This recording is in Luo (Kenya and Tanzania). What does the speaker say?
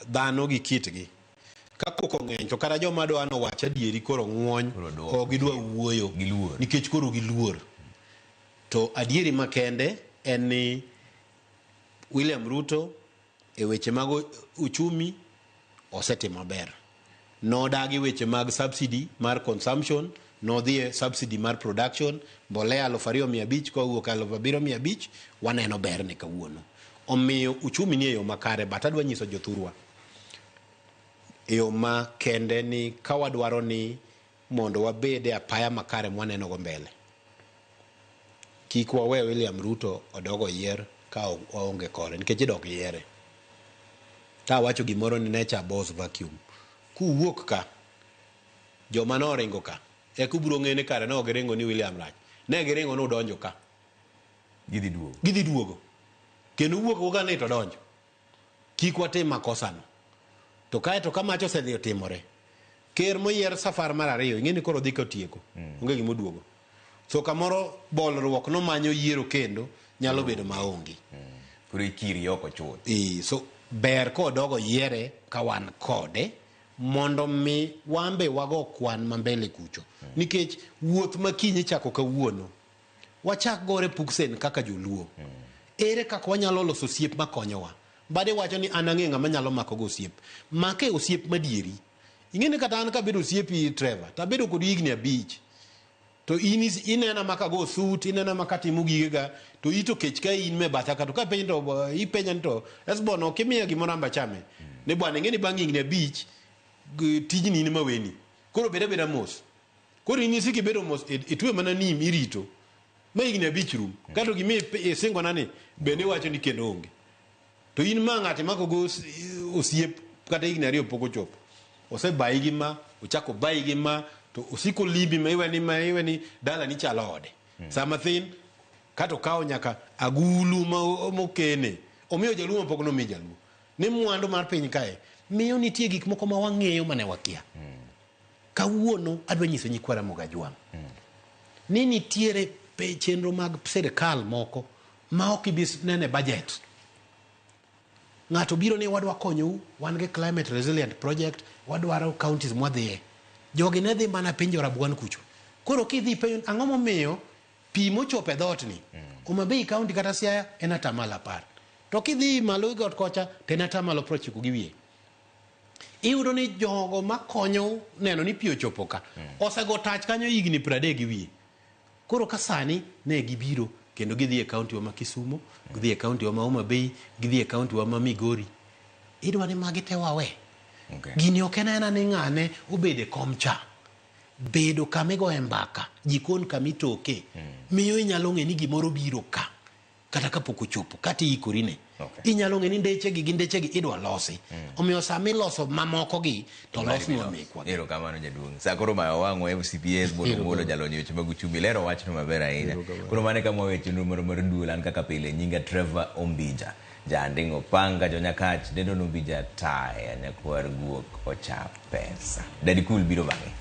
dhano gi kitgi. Ka koko ng'eny to kata joma dwa nowach adieri koro ng'wony Koro dwoko ok gidwa wuoyo Giluor. nikech koro giluor. To adieri makende en ni William Ruto e weche mag uchumi osetimo maber. Nodagi weche mag subsidy mar consumption, nodhi e subsidy mar production, mbolea 2500 kowuok 7500, waneno berne kawuono. Omiyo uchumi nie yo makare, but adwa nyiso jothurwa e yo makende ni ka wadwaro ni mondo wabed e apaya makare mwaneno go mbele, kik wawe William Ruto odog oyier ka waonge kore nikech idok yiere. Ta awacho gimoro ni nature abhors vacuum. Kuwuok ka, joma noringo ka, eka ubiro ng'e ni kare ne ok giringo ni William rach. Ne giringo ni udonjo ka. Gidhi duogo. Gidhi duogo. Kendo wuok go ni to donjo. Kik watim makosano. To kae to ka mach osedhi otimore, ker moyier safar mar ariyo, ing'e ni koro dhi kotieko. Onge gima oduogo. So kamoro bolruok nomanyo yiero kendo nyalo bedo maonge. Koro ikiri oko chuth. So ber kodogo yiere ka wan kode mondo mi wan be wago kwan ma mbele kucho. Nikech wuoth ma kiny ichako kawuono, wachak gore puksen kaka joluo. Ere kaka wanyalo loso osiep makonyowa? Mbadi wacho ni an ang'e ng'ama nyalo mako go osiep. Make osiep madieri. Ing'e ni kata an kabedo osiepi Trevor, to abedo kodi higni 5. To in inena maka go suit, inena maka timo gigega, to ito kech ka in me batha ka to ka penjo to ipenja ni to Esbon ok imiya gimoro amba chame. Ni bwana ing'e ni bang' higni 5 tijni in maweni. Koro bed abeda mos. Koro in isiko ibedo mos itwe mana nim irito. Ma higni 5 rum. Kato gima isingona ni bende iwacho ni kendo onge. To in ma ng'at imako go osiep kata higni 2 pok ochopo. Osebayi gi ma, ochako obayi gi ma, to osiko limbi ma iwe ni ma iwe ni dalani chalo ode. Sama thin kato okawo nyaka agulu ma mokene. Omiyo jaluo ma pok nomi jaluo. Ni mwandu mar piny kae miyo nitie gik moko ma wang'eyo mane wakia. Kawuono adwa nyiso nyikwa Ramogi Ajwang' ni nitiere chenro mag sirikal moko ma ok ibi neno e budget. Ng'ato biro ni wadwa konyou, wan gi climate resilient project, wadwaro counties mwadhiye. Jogi ne dhi mana piny jorabuon kucho. Koro kidhi ipenjo ang'o momiyo pi mochopo e dhoot ni Homa Bay county kata Siaya en atamalo 10. To kidhi malo e got kocha to en atamalo 90 gi wiye. Iyudo ni jogo makonyo neno ni pi ochopo ka osego tach kanyo higni 30 gi wiye. Koro ka sani ne gibiro kendo gidhi e county wa ma Kisumo, gidhi e county wa ma Homa Bay, gidhi e county wa ma Migori. Idwa ni magi te wawe. Gini ok en aena ni ng'ane obedo e kom cha. Bedo kama igoye mbaka, jikon kama itoke, miyo inyalo ng'e ni gimoro biro ka. Kata kapok ochopo, kata iikori ne. Inyalo ng'e ni ndechegi gi ndechegi idwa losi. Omiyo sama iloso mamoko gi, to losnwa mekwa. Erokamano jaduong'. Sa koro mayo wang'wa MCPS Bolo Molo jalony e weche mag uchumi lero wachno maber ahinya. Koro mano e kama wawe chenro marwa mar duol an kaka pile nyinga Trevor Ombija. Janding' Opanga Jonyakach dendo Nombija taya nyakwar guok ocha pesa. Daddy Cool biro bang'e.